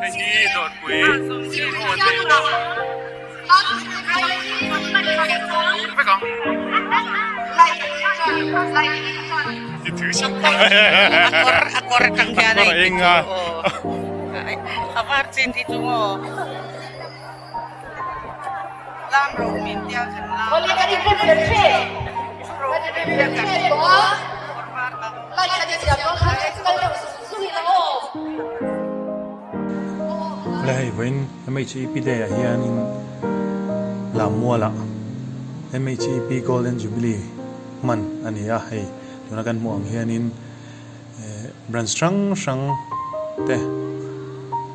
Hei hi dawrpui road a ni a. Vek ang. A kawr a eng a. Le hei vawiin MHEP day ah hianin Lammualah MHEP Golden Jubilee hman a ni a, hei tuna kan hmuh ang hianin Branch hrang hrang te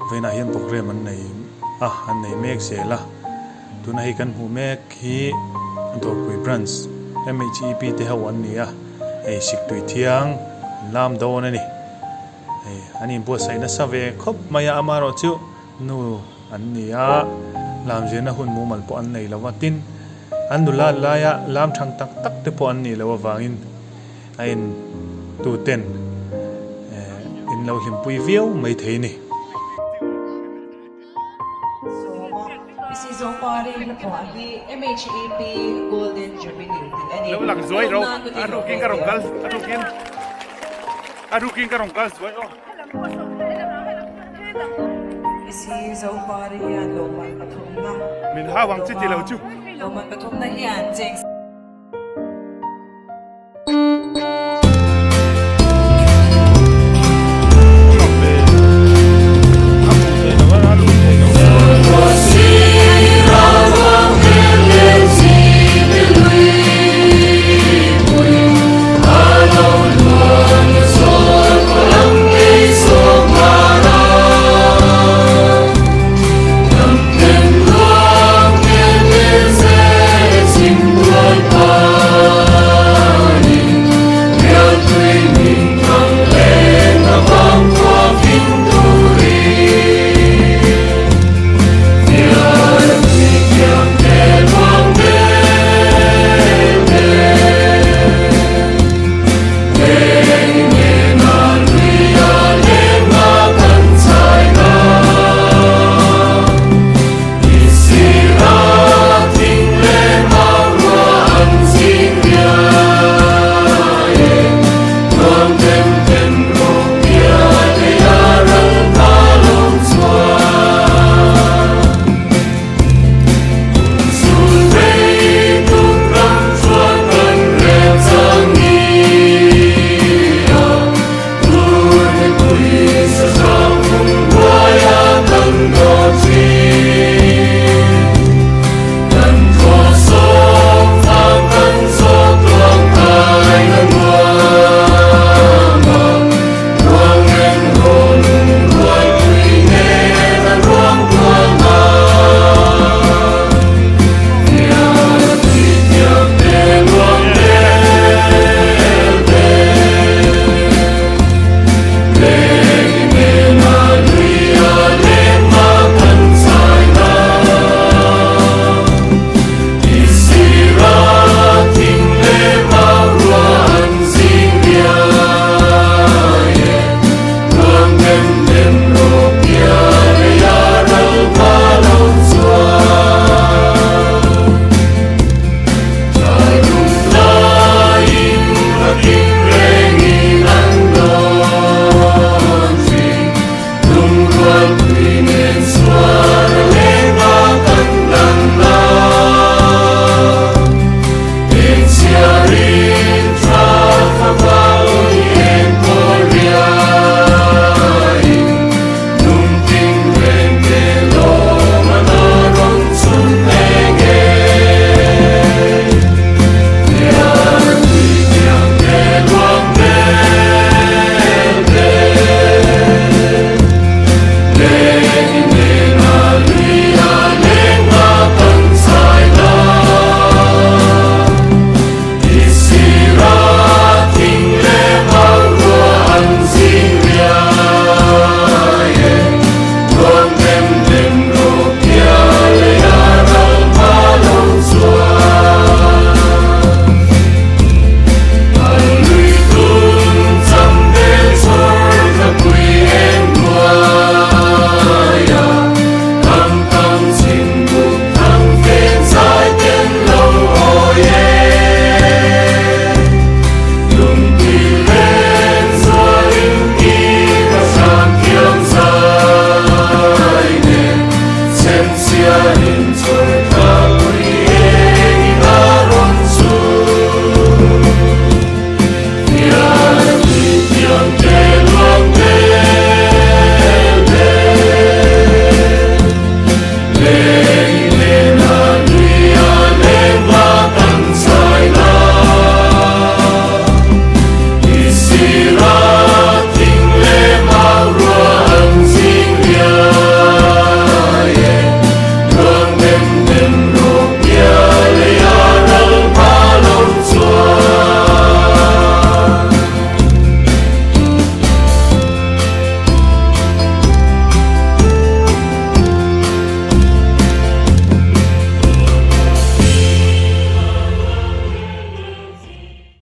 vawiinah hian programme an nei a, an nei mek zel a. Tuna hei kan hmuh mek hi Dawrpui Branch MHEP te ho an ni a, hei Siktui Thiang an lam dawn a ni. Hei an inbuatsaih nasa ve khawp mai a, amaherawh chu nu an ni a, lam zirna hun mumal pawh an nei lo va, tin an nula laia lam thang tak tak te pawh an nih loh avangin A en tu ten in lo hlimpui viau mai thei ni. Lo lang zuai ro a rukin ka rawn kal a rukin a rukin ka rawn kal zuai aw. Min hau ang chi ti lo chu.